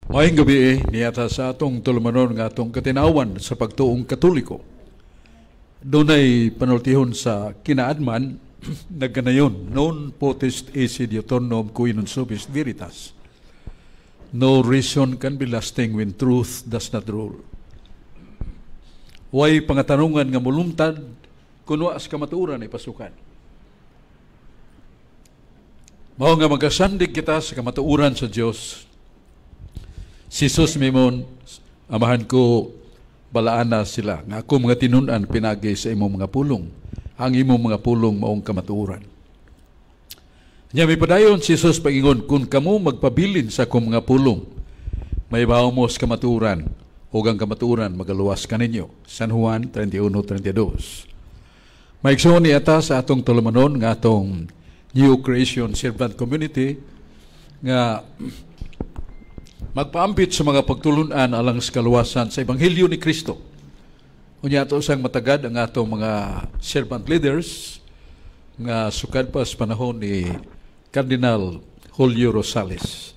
Maayong gabii, niata sa atong tulumanon nga atong katinawan sa pagtuong Katoliko. Dunay panultihon sa kinaadman nagkanayon, "Non potest esse diuturnum cui non subest veritas." No reason can be lasting when truth does not rule. Way pangatanungan nga mulumtad kung wa sa kamatuoran ipasukan. Mao nga magasandig kita sa kamatuoran sa Dios. Si Jesus miingon, "Amahan ko, balaana sila nga ako mga tinun-an pinagi sa imong mga pulong. Ang imong mga pulong maong kamatuoran." Nya mipadayon si Jesus pag-ingon, "Kung kamo magpabilin sa akong mga pulong, mahibaw mo sa kamatuoran, ug ang kamatuoran magaluwas kaninyo." San Juan 31:32. Maigsoon, niata sa atong tulumanon nga atong New Creation Servant Community nga magpaampit sa mga pagtulunan alang sa kaluwasan sa Ebanghelyo ni Kristo. Unya ato sang matagad ang atong mga servant leaders nga sukad pa sa panahon ni Cardinal Julio Rosales.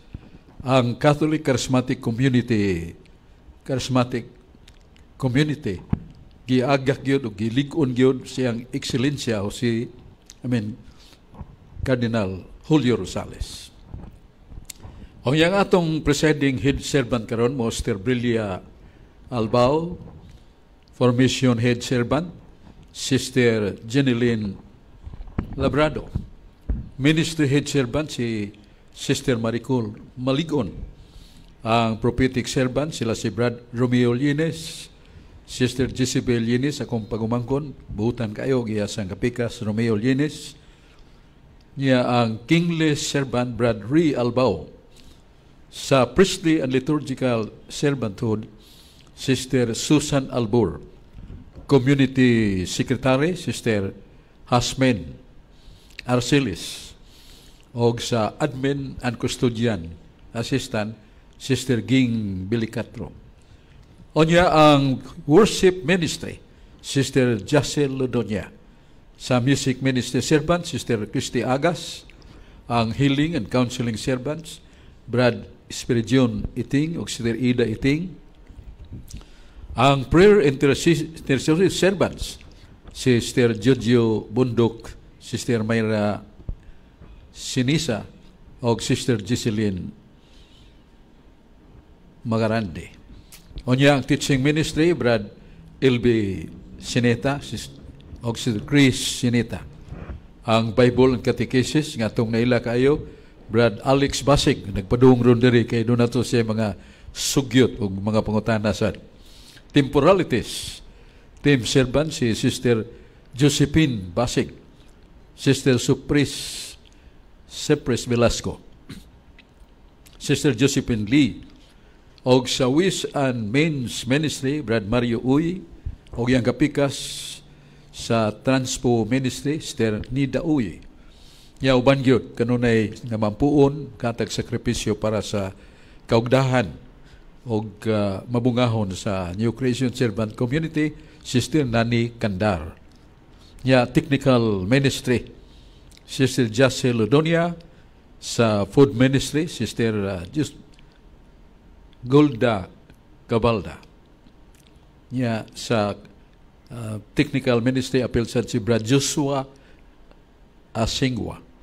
Ang Catholic Charismatic Community giagak gyud o gilig-on gyud siyang ekselensya o si, I mean, Cardinal Julio Rosales. Ang yang atong presiding head servant karon mo Sister Brilia Albao, formation head servant Sister Jeneline Labrado, ministry head servant si Sister Maricol Maligon, ang prophetic servant sila si Brad Romeo Llenes, Sister Jezebel Llenes, akong pagumangkon, buhutan kayo giya sa kapikas Romeo Llenes, niya ang kingly servant Brad Ray Albao. Sa priestly and liturgical servanthood, Sister Susan Albur. Community Secretary, Sister Hasmen Arcelis. Og sa admin and custodian assistant, Sister Ging Bilicatro. Onya ang worship ministry, Sister Jacel Lodonia. Sa music ministry servant, Sister Christy Agas. Ang healing and counseling servants, Brad Spiridion Iting o Sister Ida Iting. Ang prayer intercessory servants, Sister Jojo Bundok, Sister Mayra Sinisa, o Sister Giseline Magarande. Onya ang teaching ministry, Brad Ilby Sineta, o Sister Chris Sineta. Ang Bible and Catechesis, nga atong naila kayo, Brad Alex Basig, nagpadung ron diri kay duna to siya mga sugyot o mga pangutana sa temporalities. Team servant si Sister Josephine Basig, Sister Supris Sepres Velasco, Sister Josephine Lee, og sa Ways and Means Ministry, Brad Mario Uy, og iyang kapikas sa Transpo Ministry, Sister Nida Uy. Nya uban gyud kanunay nga mampuon katag sakripisyo para sa kaugdahan og mabungahon sa New Creation Servant Community, Sister Nani Kandar. Nya Technical Ministry, Sister Jesse Lodonia. Sa Food Ministry, Sister just Golda Cabalda. Nya sa Technical Ministry apil sad si Brad Joshua Asingwa.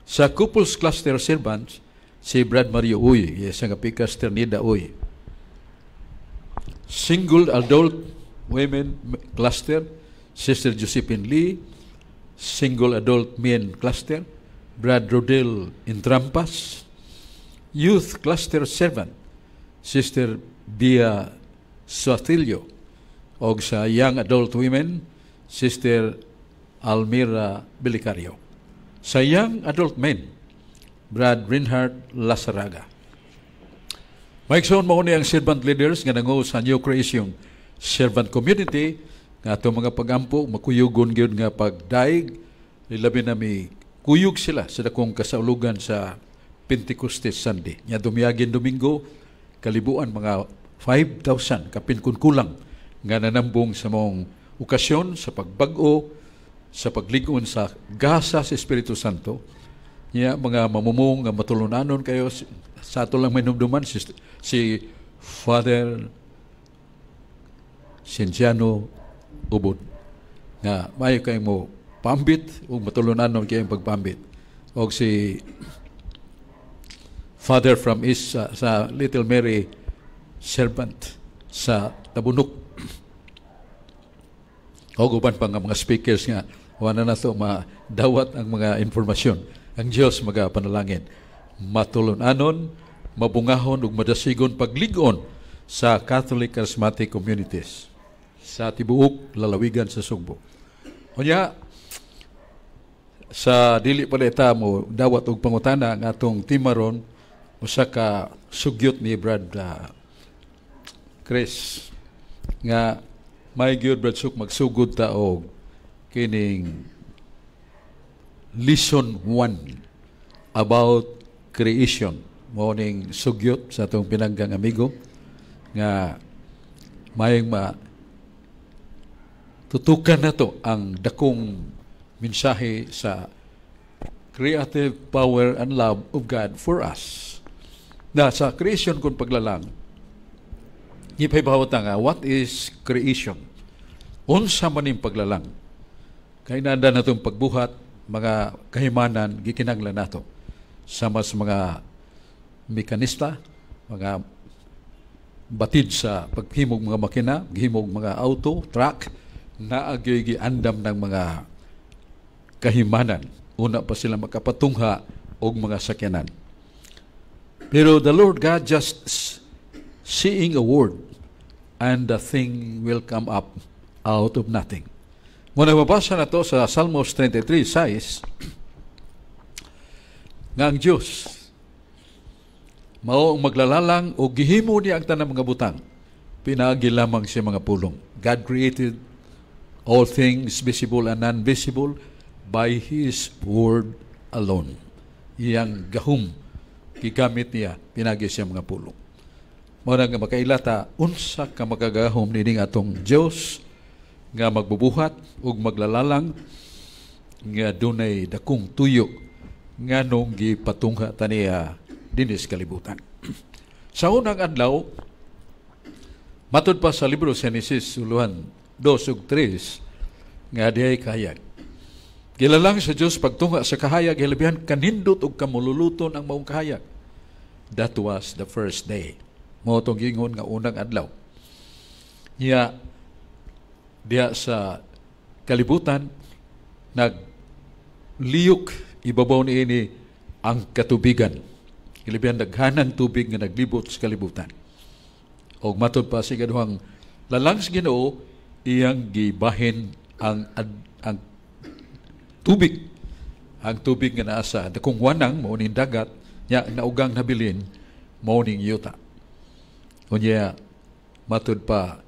Sa Couples Cluster Servants, si Brad Mario Uy, yes, nga pikas Ternida Uy. Single Adult Women Cluster, Sister Josephine Lee. Single Adult Men Cluster, Brad Rodel Intrampas. Youth Cluster Servant, Sister Bia Suatillo. Og sa Young Adult Women, Sister Almira Belicario. Sa Young Adult Men, Brad Reinhard Lazaraga. Maigsoon, mao ni ang servant leaders nga nangu sa New Creation Servant Community nga atong mga pagampo makuyugon gyud nga pagdaig, labi na mi kuyog sila sa dakong kasaulugan sa Pentecostes Sunday. Nya dumiyagin Domingo, kalibuan mga 5,000 kapin kun kulang nga nanambong sa mong okasyon sa pagbag-o sa pagligon sa gasa sa Espiritu Santo. Nya mga mamumong nga matulunanon kayo Sa ato lang mainumduman si Father Cienciano Ubod nga maayo kay mo pambit ug matulunanon kay pagpambit, og si Father from East sa Little Mary Servant sa Tabunok og uban pa nga mga speakers nga wala na nato madawat ang mga informasyon. Ang Dios magapanalangin matulon-anon, mabungahon ug madasigon paglig-on sa Catholic Charismatic Communities sa tibuok lalawigan sa Sugbo. Unya, sa dili pa ta mo dawat og pangutana, ang atong tema ron usa ka sugyot ni Brad Chris nga may gyud, Brad Suk, magsugod ta og kining lesson 1 about creation. Mao ning sugyot sa atong pinanggang amigo nga mayong ma tutukan nato ang dakong mensahe sa creative power and love of God for us. Na sa creation kung paglalang, ipahibawat nga, what is creation? Unsa man ning paglalang? Kay nanda natong pagbuhat, mga kahimanan, gikinanglan nato. Sama sa mga mekanista, mga batid sa paghimog mga makina, gihimog mga auto, truck, naa gyoy giandam ng mga kahimanan. Una pa sila makapatungha og mga sakyanan. Pero the Lord God just seeing a word and the thing will come up out of nothing. Muna mabasa na to sa Salmos 33:6 nga ang Diyos mao ang maglalalang o gihimo niya ang tanang mga butang pinaagi lamang sa mga pulong. God created all things visible and non-visible by His word alone. Iyang gahum gigamit niya pinagi siya mga pulong. Mao na nga makailata unsa ka makagahom nining atong Dios nga magbubuhat ug maglalalang nga dunay dakong tuyo nganong gipatungha ta niya dinis kalibutan. Sa unang adlaw, matud pa sa libro sa Genesis uluhan 2 ug 3 nga dihay kahayag. Gilalang sa Dios pagtunga sa kahayag, hilabihan kanindot ug kamululuton ang maong kahayag. That was the first day. Mao tong gingon nga unang adlaw. Niya diha sa kalibutan nagliyok ibabaw niini ang katubigan. Hilabihan daghanang tubig nga naglibot sa kalibutan. Og matod pa sa ikaduhang lalang sa Ginoo, iyang gibahin ang tubig. Ang tubig nga naa sa dakong wanang, mao ning dagat, nya naugang nabilin mao ning yuta. Unya matud pa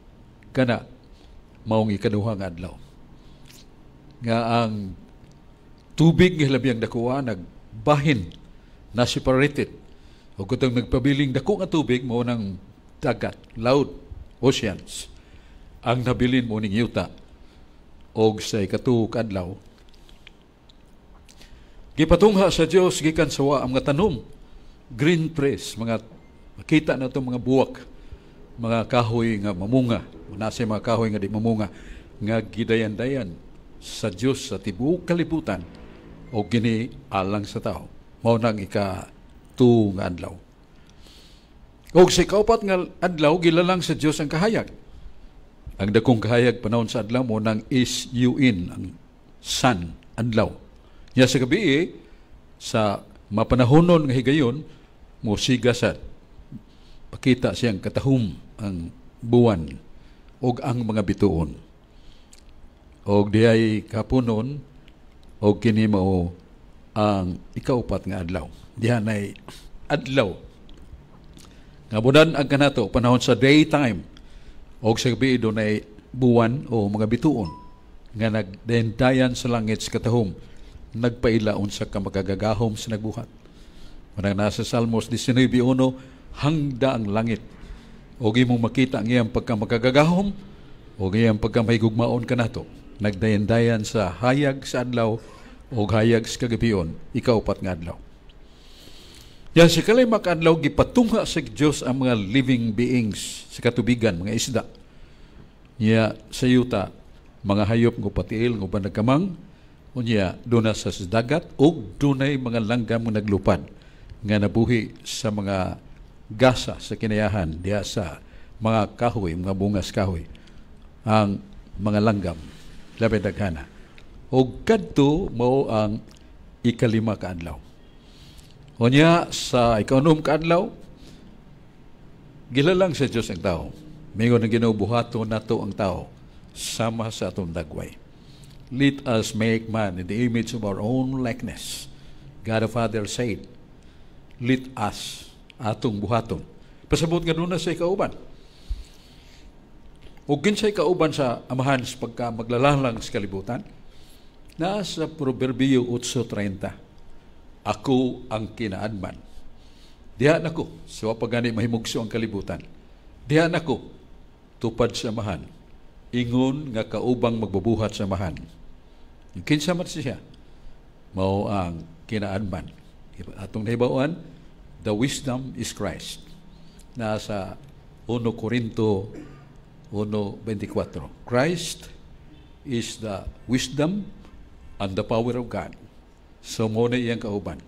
kana maong ikaduha nga adlaw nga ang tubig nga hilabihang dakuha nagbahin na separated o kutang nagpabiling dako nga tubig mao nang dagat, laut, oceans. Ang nabilin mo ning yuta. Og sa ikatuo ka adlaw, gipatungha sa Dios gikan sa wa ang mga tanom, green trees, mga makita na itong mga buwak, mga kahoy nga mamunga, nasa mga kahoy nga di mamunga, nga gidayan-dayan sa Dios sa tibuok kalibutan o gini alang sa tao. Mao nang ika-2 nga adlaw. Og sa ikaupat nga adlaw, gilalang sa Dios ang kahayag. Ang dakong kahayag panahon sa adlaw mo nang is in ang sun, adlaw. Nya sa gabi, sa mapanahonon nga higayon, mo siga sa pakita siyang katahum ang buwan og ang mga bituon. Og dihay kapunon og kini mao ang ikaupat nga adlaw. Diha nay adlaw. Nga budan ang kanato panahon sa daytime og sa gabi dunay buwan o mga bituon nga nagdayandayan sa langit sa katahom, nagpaila unsa ka makagagahom sa nagbuhat. Manang nasa Salmos 19:1, hangda ang langit og imong makita ang iyang pagkamakagagahom o iyang pagkamahigugmaon kanato. Nagdayandayan sa hayag sa adlaw o hayag sa kagabion, ikaupat nga adlaw. Yan sa ikalima ka adlaw, gipatungha sa Dios ang mga living beings sa katubigan, mga isda. Nya sa yuta, mga hayop nga patiil nga uban nagkamang, unya duna sa dagat ug dunay mga langgam nga naglupad nga nabuhi sa mga gasa sa kinayahan diha sa mga kahoy, mga bungas kahoy. Ang mga langgam labi daghana. Og kadto mao ang ikalima ka adlaw. Unya sa ikaunom ka adlaw, gilalang sa Dios ang tao. Mingon ang Ginoo, "Buhaton nato ang tao sama sa atong dagway. Let us make man in the image of our own likeness." God the Father said, "Let us," atong buhaton. Pasabot nga duna siya'y kauban. O kinsay kauban sa Amahan sa pagka maglalalang sa kalibutan? Nasa Proverbio 8:30, "Ako ang kinaadman. Diha nako, sa pa gani mahimugso ang kalibutan. Diha nako, tupad sa Amahan. Ingon nga kaubang magbubuhat sa Amahan." Yung kinsa man siya, mao ang kinaadman. Atong nahibawan, the wisdom is Christ. Nasa 1 Corinto 1:24. Christ is the wisdom and the power of God. So mao na iyang kauban.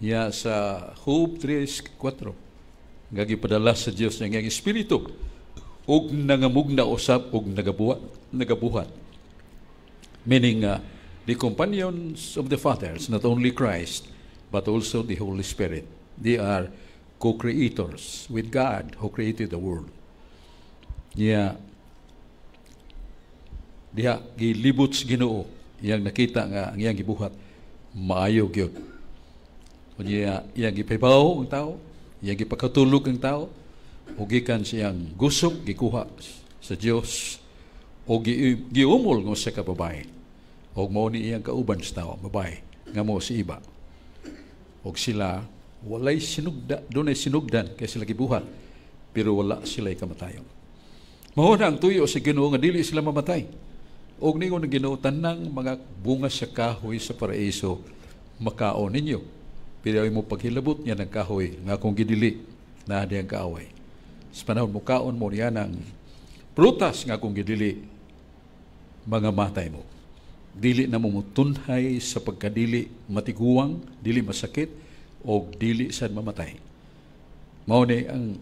Ya sa Job 3:4 nga gipadala sa Dios ang iyang espiritu ug nangamugna usab ug nagabuhat. Meaning the companions of the fathers, not only Christ, but also the Holy Spirit. They are co-creators with God who created the world. Yeah. Diha gilibot sa Ginoo iyang nakita nga ang iyang gibuhat maayo gyud. Unya iyang gipahibaw ang tao, iyang gipakatulog ang tao, ug gikan siyang gusok gikuha sa Dios o giumol nga usa ka babae. Og mao ni iyang kauban sa tao, babae, nga mao si Eva. Og sila walay sinugda, dunay sinugdan kay sila gibuhat, pero wala sila kamatayon. Mao na ang tuyo sa Ginoo nga dili sila mamatay. Og ningon ang Ginoo, "Tanang mga bunga sa kahoy sa paraiso makaon ninyo. Pero mo paghilabot niya ng kahoy nga akong gidili na ang kaaway. Sa panahon mukaon mo niya ng prutas nga akong gidili, mga matay mo. Dili na mo mutunhay sa pagkadili matiguang, dili masakit, o dili sad mamatay." Mao ni ang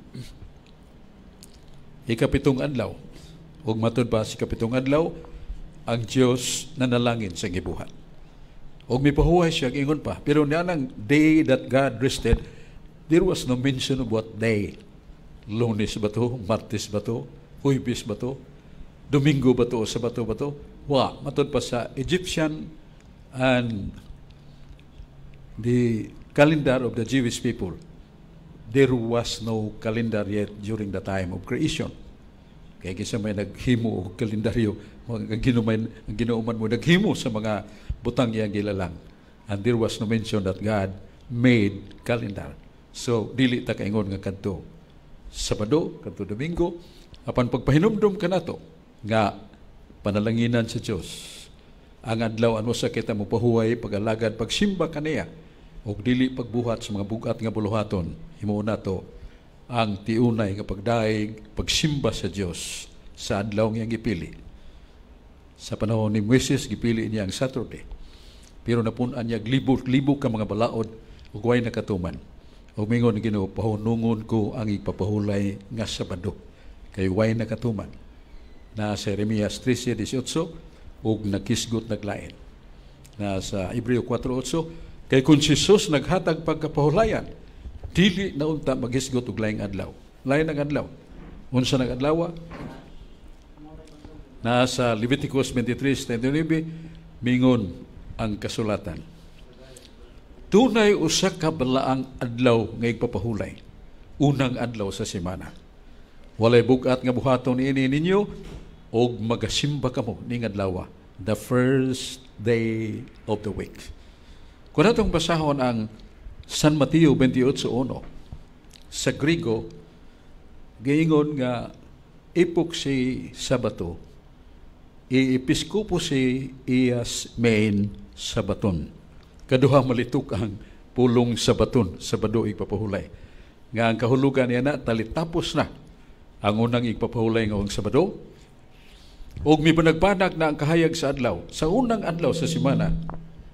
ikapitong adlaw. Ug matud pa sa ikapitong adlaw, ang Dios nanalangin sa gibuhat. Og mipahuway siya, ingon pa. Pero niya nang day that God rested, there was no mention of what day. Lunes ba to? Martes ba to? Huwebes ba to? Domingo ba to? O Sabado ba to? Wa, matud pa sa Egyptian and the calendar of the Jewish people, there was no calendar yet during the time of creation. Kaya kinsa may naghimo og kalendaryo, ang Ginoo man, ang Ginoo man mo naghimo sa mga butang iyang gilalang. And there was no mention that God made calendar. So dili ta kaingon nga kadto Sabado, kadto Domingo, apan pagpahinumdum kanato nga panalanginan sa Dios. Ang adlaw ano sa kita mo pahuway, pag-alagad, pagsimba kaniya ug dili pagbuhat sa mga bugat nga buluhaton. Himuon nato ang tiunay nga pagdaig, pagsimba sa Dios sa adlaw nga gipili. Sa panahon ni Moises, gipili niya ang Saturday. Pero napun-an niya libo-libo ka mga balaod ug way nakatuman. Ug mingon ni Ginoo, "Pahunungon ko ang ipapahulay nga Sabado kay way nakatuman." Na sa Jeremias 13:18 ug nakisgot naglain. Na sa Hebreo 4:8, kay kung si Jesus naghatag pagkapahulayan, dili na unta maghisgot og laing adlaw. Lain ang adlaw. Unsa nang adlaw? Nasa Leviticus 23:39, mingon ang kasulatan, "Dunay usa ka balaang adlaw nga igpapahulay, unang adlaw sa semana. Walay bug-at nga buhaton ini ninyo og magasimba kamo ning adlaw," the first day of the week. Kung atong basahon ang San Mateo 28:1 sa Grigo, giingon nga epok si Sabato, i episkopo si ias main Sabaton. Kaduha malitok ang Pulong sa baton, Sabado igpapahulay. Nga ang kahulugan niya na talitapos na ang unang igpapahulay nga ang Sabado. Ug mipanagpanag na ang kahayag sa adlaw, sa unang adlaw sa semana,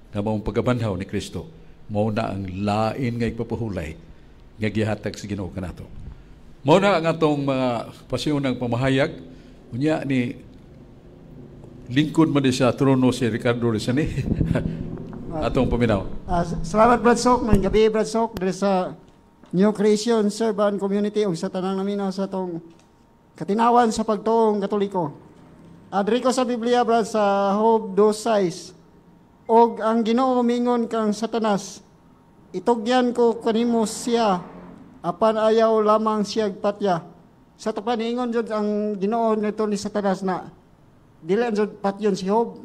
nga maong pagkabanhaw ni Kristo, mao na ang lain nga igpapahulay nga gihatag sa Ginoo kanato. Mao na ang atong mga pasiunang pamahayag. Unya ni lingkod man di sa trono si Ricardo Rizani. Atong paminaw. Salamat, Brad Sok, maayong gabii, Brad Sok, diri sa New Creation Servant Community ug sa tanang naminaw sa atong katinawan sa pagtuong Katoliko. Diri ko sa Biblia, Brad, sa Job 2:6. "Og ang Ginoo mingon kang Satanas, 'Itugyan ko kanimo siya, apan ayaw lamang siya patya.'" Sa tapan niingon jud ang Ginoo nito ni Satanas na dili jud patyon si Job,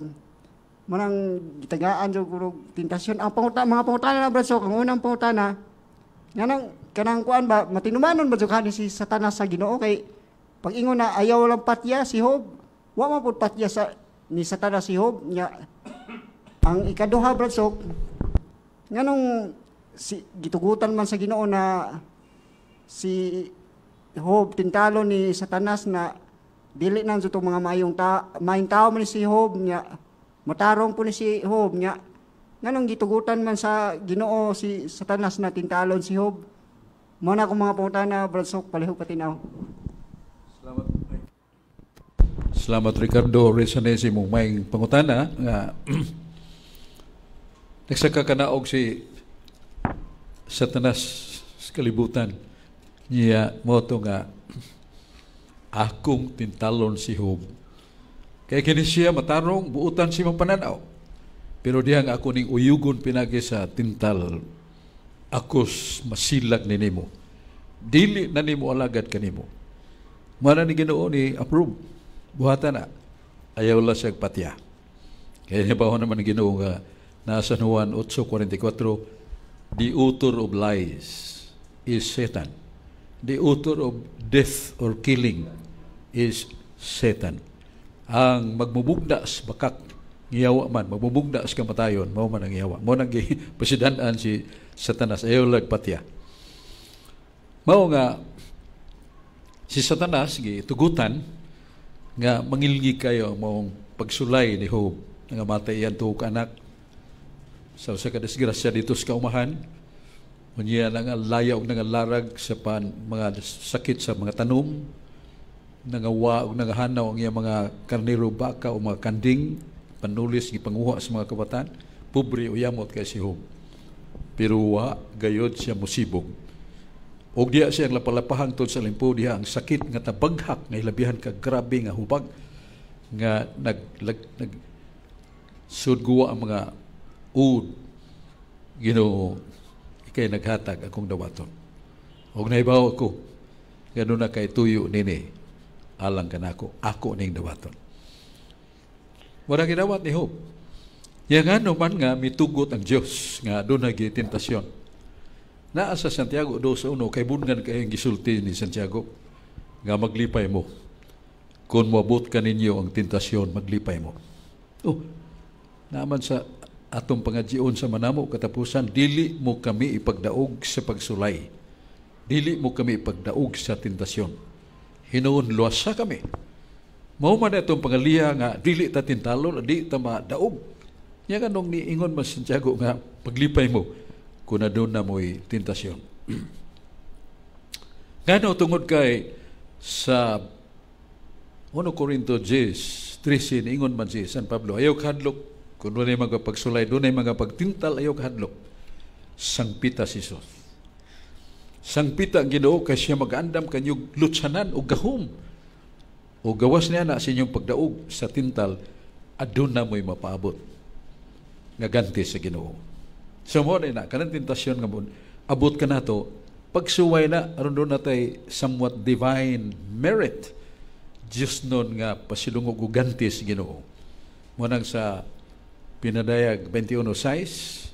manang gitagaan jud kuno tentasyon. Ang mga pangutana na, Brad Sok, ang unang pangutana nganang kanang kuan ba, matinumanon ba jud kani si Satanas sa Ginoo, kay pag ingon na ayaw lang patya si Job, wa man pud patya sa ni Satanas si Job? Nya ang ikaduha, Brad Sok, nganong si gitugutan man sa Ginoo na si Job tintalo ni Satanas na dili nang jud mga maayong tao man ni si Job, nya matarong po ni si Job, nya nganong gitugutan man sa Ginoo si Satanas na tintalon si Job? Mao na akong mga pangutana, Brad Sok, palihog patinaw. Salamat. Salamat, Ricardo Rizane, sa imong maayong pangutana nga nagsaka kanaog si Satanas sa kalibutan niya mo to nga akong tintalon si Job. Kaya kini siya matarong, buutan siya pananaw. Pero dihang ako ning uyugon pinagi sa tintal, akos masilag ni nimo. Dili na nimo alagad kanimo. Mana ni Ginoo ni approve. Buhatan na. Ayaw la siya patya. Kaya niya naman ni Ginoo nga nasa Juan 8:44, "The author of lies is Satan. The author of death or killing is Satan." Ang magmumugna sa bakak ngiyawa man, magmumugna sa kamatayon, mao man ang ngiyawa. Mao nang pasidan-an si Satanas, ayaw lagpatya. Mao nga si Satanas gitugutan nga mangilngig kayo maong pagsulay ni Job, nga matay iyang tuo ka anak sa usa ka disgrasya dito sa kaumahan, unya nangalaya og nangalarag sa pan, mga sakit sa mga tanom, nangawa og nangahanaw ang iyang mga karnero, baka o mga kanding, panulis gipanguha sa mga kabataan. Pobre o yamot kay si Job, pero wa gayod siya musibog. Og diya siya ang lapalapahang tod sa limpo diha ang sakit nga tabaghak nga hilabihan ka grabe nga hubag nga nag, nag, nag sudguwa ang mga ud. "Ginoo, ikay naghatag, akong dawaton. Og nahibaw ako nga na kay tuyo nini alang kanako, ako ning dawaton." Wala gidawat ni Job. Ya ngano man nga mitugot ang Dios nga doon tentasyon? Naa sa Santiago 2:1, kay bungan kay gisulti ni Santiago nga maglipay mo. Kung moabot kaninyo ang tentasyon, maglipay mo. Oh, naman sa atong pangadjion sa manamo katapusan, "Dili mo kami ipagdaog sa pagsulay. Dili mo kami ipagdaog sa tentasyon. Hinuon luwasa kami." Mao man itong pangaliya nga dili ta tintalon, di ta madaog. Nya nganong niingon man Santiago nga paglipay mo kung aduna mo'y tentasyon? Ngano? Tungod kay sa 1 Corinto 10, 13, ingon man si San Pablo, "Ayaw kahadlok, kung dunay mga pagsulay, dunay mga pagtintal, ayaw kahadlok. Sangpita si Jesus. Sangpita ang Ginoo kay siya mag-andam kanyog lutsanan o gahom. O gawas niya na sa inyong pagdaog sa tintal, aduna mo'y mapaabot nga ganti sa Ginoo." So mo na kanang tentasyon nga mo abot ka nato, pagsuway na aron doon natay somewhat divine merit, Diyos nun nga pasilungog og ganti sa Ginoo. Mo nang sa Pinadayag 21:6,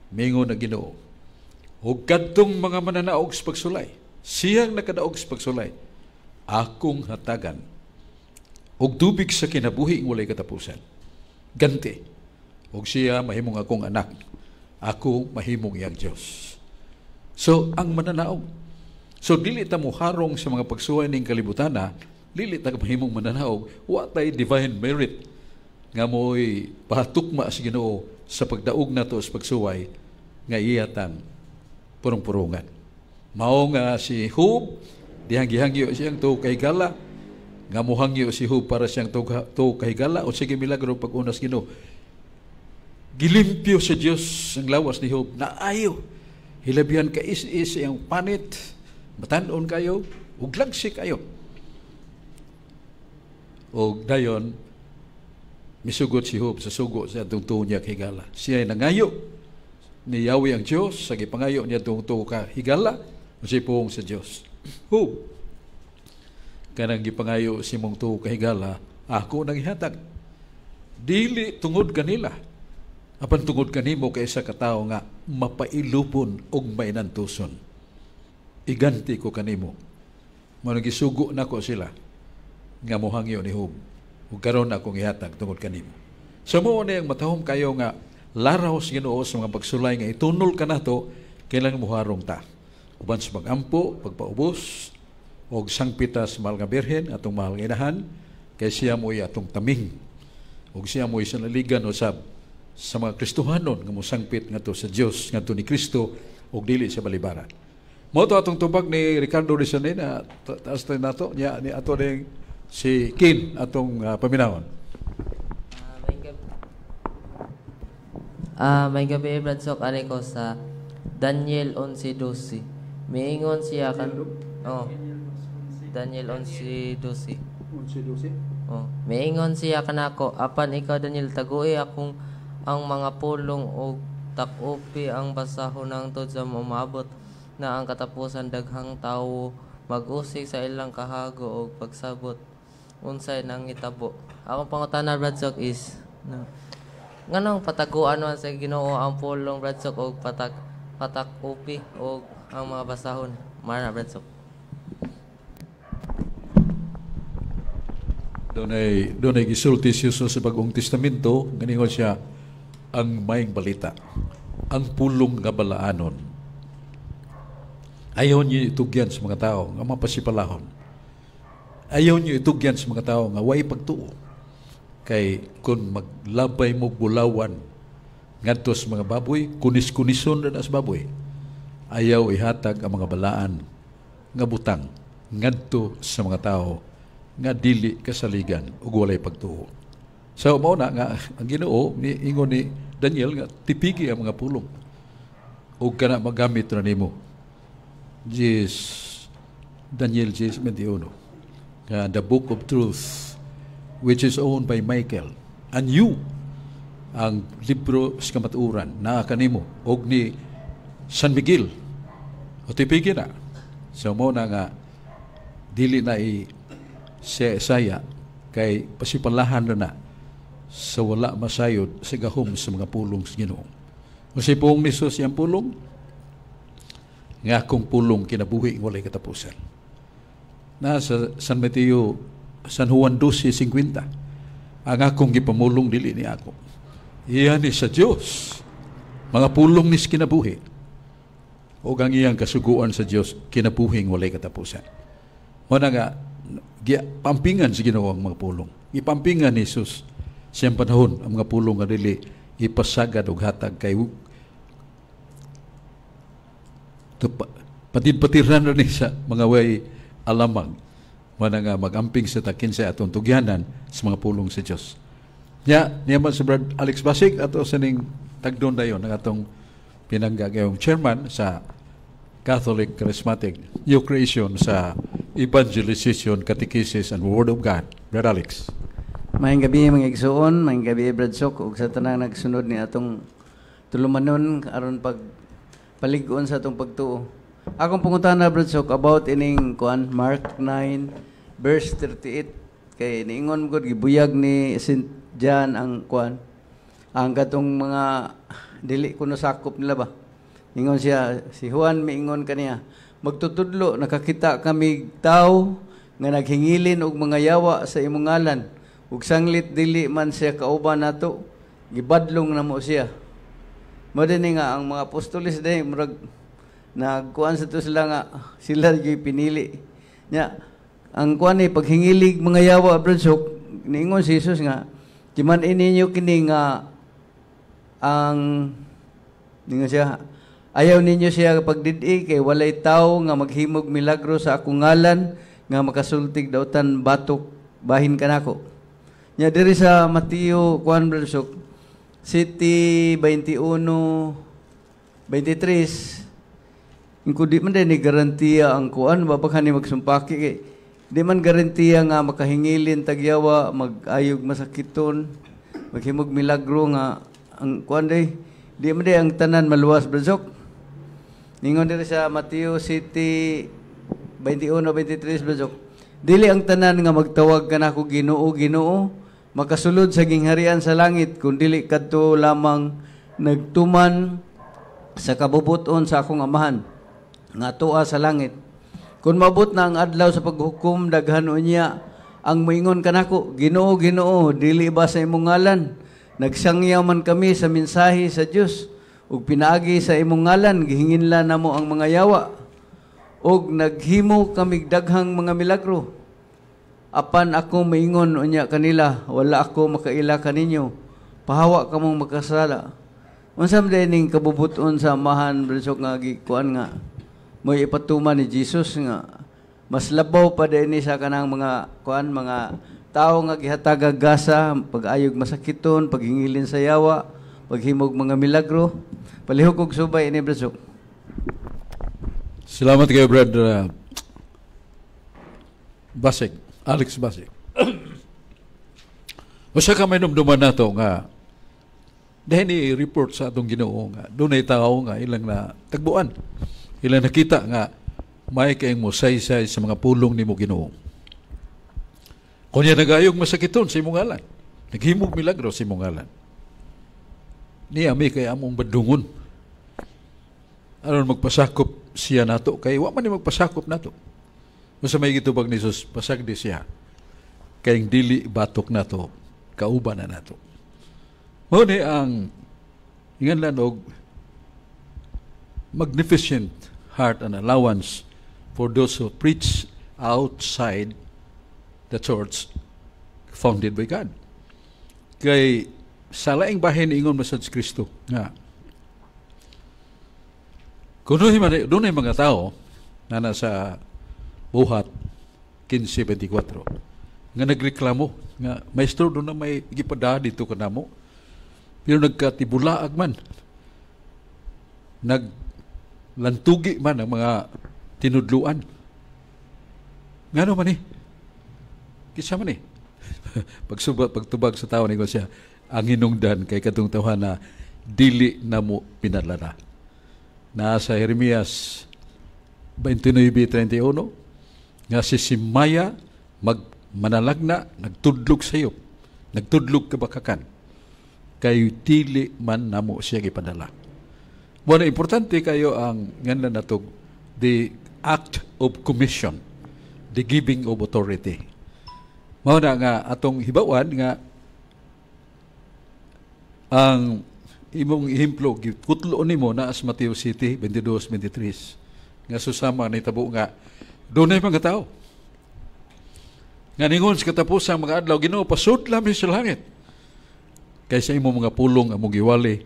mingon na Ginoo, "Ug kadtong mga mananaog sa pagsulay, siyang nakadaog sa pagsulay, akong hatagan og tubig sa kinabuhi ng walay katapusan. Ganti. Ug siya mahimong akong anak. Ako mahimong iyang Dios. So, ang mananaog. So, dili ta moharong sa mga pagsuway ning kalibutana, dili ta mahimong mananaog, wa tay divine merit nga mo'y patukma sa Ginoo sa pagdaog nato sa pagsuway nga iya tang purong-purungan. Mao nga si Job, dihang gihangyo siyang tuo kahigala, nga muhangyo si Job para siyang tuo kahigala, o sige milagro pag-unas Ginoo. Gilimpyo sa Dios ang lawas ni Job, naayo. Hilabihan ka is-is iyang panit, matan-on kayo, ug lagsi kayo. Og dayon, misugot si Job sa sugo sa atong tuo niya kahigala. Siya ay nangayo ni Yahweh ang Diyos, sa gipangayo niya atong tuo kahigala, o siya puong sa Diyos. Job, kanang gipangayo si mong tuo kahigala, ako nang ihatag. Dili tungod kanila, apan tungod kanimo kay isa ka tawo nga mapailupon og mainantuson. Iganti ko kanimo. Mao gisugo nako sila nga mohangyo ni Job. Ug karon akong ihatag tungod kanimo. So mao na ang matahom kayo nga laraw sa Ginoo sa mga pagsulay nga itunol kanato, kailangan moharong ta. Uban sa pag-ampo, pagpaubos, og sangpita sa mahal nga Birhen, atong mahal nga inahan, kay siya mo'y atong taming. Og siya mo'y sanaligan usab sa mga Kristohanon nga mosangpit ngadto sa Dios, ngadto ni Kristo, og dili sa balibaran. Mao to atong tubag ni Ricardo Rizane na taas tayo nato niya ni ato ning si Kin atong paminawon. May gabi. May gabi, Brad Sok, ani ko sa Daniel 11:12. Miingon siya kan. Oh. Daniel 11:12. 11:12. Oh, miingon siya kanako, "Apan ikaw, Daniel, tagui akong ang mga pulong ug tak-upi ang basahon hangtod sa umabot na ang katapusan. Daghang tawo mag-usig sa ilang kahago og pagsabot unsay nangitabo." Akong pangutana, Brad Sok, is no, nganong pataguan man sa Ginoo ang pulong, Brad Sok, og patak-upi og ang mga basahon? Mara, Brad Sok. Dunay gisulti si Jesus sa Bagong Testamento, ganingon siya ang maayong balita, ang pulong nga balaanon. Ayaw niyo itugyan sa mga tao nga mapasipalahon. Ayaw niyo itugyan sa mga tao nga way pagtuo. Kay kung maglabay mo bulawan ngadto sa mga baboy, kunis-kunison na sa baboy. Ayaw ihatag ang mga balaan nga butang ngadto sa mga tao nga dili kasaligan ug walay pagtuo. So mao na nga ang Ginoo ni ingon ni Daniel nga tipigi ang mga pulong ug kana magamit ra nimo. Yes, Daniel 10:21 nga the book of truth which is owned by Michael and you, ang libro sa kamatuoran naa kanimo og ni San Miguel, o tipigi na. So mao na nga dili na i saya kay pasipalahan na na sa wala masayod sa gahom sa mga pulong sa Ginoo. O si pulong ni Jesus iyang pulong nga akong pulong kinabuhi walay katapusan. Na sa San Mateo, San Juan 12:50, ang akong gipamulong dili ni ako. Iyan ni sa Dios. Mga pulong ni kinabuhi. O ang iyang kasuguan sa Dios kinabuhing walay katapusan. Mo na nga pampingan sa Ginoo ang mga pulong. Ipampingan ni Jesus siyang panahon ang mga pulong nga dili ipasagad og hatag kay patid-patiran na ni sa mga way alamang. Mana nga magamping sa takin sa atong tugyanan sa mga pulong sa Dios. Nya, niya man si Brad Alex Basig ato sa ning tagdon dayon ang atong pinanggagayong chairman sa Catholic Charismatic New Creation sa Evangelization, Catechesis and Word of God. Brad Alex. Maayong gabi mga igsuon, maayong gabi Brad Sok ug sa tanang nagsunod ni atong tulumanon aron pag palig-on sa atong pagtuo. Akong pangutana, Brad Sok, about ining kuan Mark 9 verse 38, kay niingon gud gibuyag ni Saint John ang kuan ang katong mga dili kuno sakop nila ba. Ingon siya, si Juan miingon kaniya, "Magtutudlo, nakakita kami tawo nga naghingilin og mga yawa sa imong ngalan, ug sanglit dili man siya kauban nato, gibadlong namo siya." Mo din nga ang mga apostoles day murag nagkuan sa to sila nga sila gyud pinili. Nya ang kuan ni paghingilig mga yawa, Brad Sok, niingon si Jesus nga timan ninyo kini nga ang ningon siya, ayaw ninyo siya pagdidi kay walay tawo nga maghimog milagro sa akong ngalan nga makasultig dautan batok bahin kanako. Nya diri sa Mateo kuan, Brad Sok, 7:21-23, Ingko di man din ni garantiya ang kuan ba baka ni magsumpaki kay di man garantiya nga makahingilin tagyawa, mag-ayog masakiton, maghimog milagro nga ang kuan day di man day ang tanan maluwas, Brad Sok. Ningon diri sa Mateo 7:21-23, Brad Sok, "Dili ang tanan nga magtawag kanako 'Ginoo, Ginoo' makasulod sa gingharian sa langit, kun dili kadto lamang nagtuman sa kabubuton sa akong Amahan nga tua sa langit. Kung maabot na ang adlaw sa paghukom, daghan unya ang moingon kanako, 'Ginoo, Ginoo, dili ba sa imong ngalan nagsangyaw man kami sa mensahe sa Dios, ug pinaagi sa imong ngalan gihinginla namo ang mga yawa, ug naghimo kami daghang mga milagro?' Apan ako moingon unya kanila, 'Wala ako makaila kaninyo. Pahawa kamong makasala.'" Unsa man diay ning kabubuton sa Amahan, Brad Sok, nga gikuan nga mo'y ipatuman ni Jesus nga mas labaw pa din ni sa kanang mga kuan, mga tao nga gihatagag gasa, pag-ayog masakiton, paghingilin sa yawa, paghimog mga milagro? Palihog og subay ini, Brad Sok. Salamat kayo, Brad Basig, Alex Basig. Usa ka mainumduman nato nga dahil ni report sa atong Ginoo nga dunay tao nga ilang na tagbuan. Ilang nakita nga may kayong mosaysay sa mga pulong nimo, Ginoo. Kunya nagayog masakiton sa imong ngalan, naghimog milagro sa imong ngalan. Ni ami kay among badungon aron magpasakop siya nato kay wa man ni magpasakop nato. Unsa may gitubag ni Jesus? Pasagdi siya. Kay dili batok nato, kauban na nato. Mao ni ang inganlan og magnificent heart and allowance for those who preach outside the church founded by God. Kay sa laing bahin ingon man sa Kristo nga kung dunay mga tao na nasa Buhat 15:24 nga nagreklamo nga, "Maestro, doon na may gipada dito kanamo pero nagkatibulaag man, naglantugi man ang mga tinudluan. Ngano man ni? Kinsa man ni?" Pagsubat, pagtubag sa tao ni siya, "Ang hinungdan kay katong tawhana dili namo pinadala." Nasa Jeremias 29:31 nga si Simaya magmanalagna, nagtudlog sa iyo, nagtudlog kabakakan kay dili man namo siya gipadala. Bueno, importante kayo ang nganlan natog the act of commission, the giving of authority. Mao na nga atong hibawan nga ang imong ehemplo gikutlo nimo na as Mateo 7:22-23 nga susama ni tabo nga dunay mga tao nga ningon sa katapusang mga adlaw, "Ginoo, pasudla mi sa langit kay sa imong mga pulong among giwali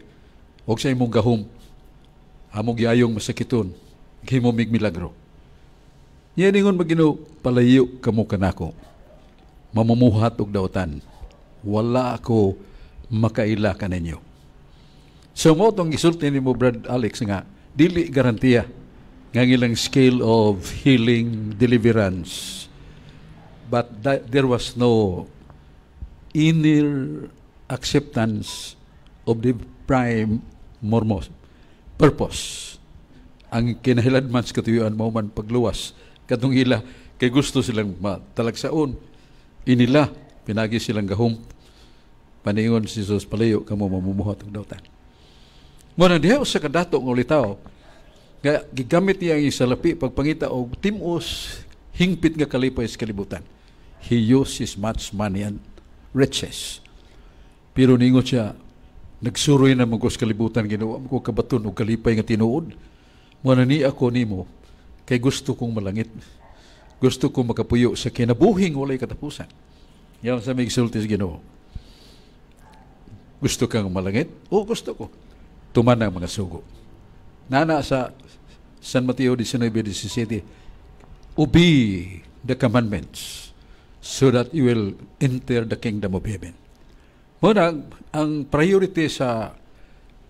og sa imong gahom among giayong masakiton, himo mig milagro." Niya ningon mag Ginoo, "Palayo kamo kanako, mamumuhat og dautan. Wala ako makaila kaninyo." So mo tong gisulti nimo, Brad Alex, nga dili garantiya nga ang ilang scale of healing, deliverance, but there was no inner acceptance of the prime mormos purpose. Ang kinahiladman sa katuyuan mao man pagluwas katong ila kay gusto silang matalagsaon inila pinagi silang gahom. Paningon si Jesus, "Palayo kamo, mamumuhat og dautan." Mo na diha usa ka dato nga ulitaw nga gigamit niya ang isalapi pagpangita og tim-os hingpit nga kalipay sa kalibutan. He uses much money and riches. Pero ningon siya, Nagsuroy na mo ko sa kalibutan, Ginoo, ko kabaton og kalipay nga tinuod. Mo na ni ako nimo kay gusto kong malangit. Gusto kong makapuyo sa kinabuhing walay katapusan. Yan sa may gisulti sa Ginoo. Gusto kang malangit? Oo, gusto ko. Tuman ang mga sugo. Nana sa San Mateo 19:17, "Obey the commandments so that you will enter the kingdom of heaven." Muna, ang priority sa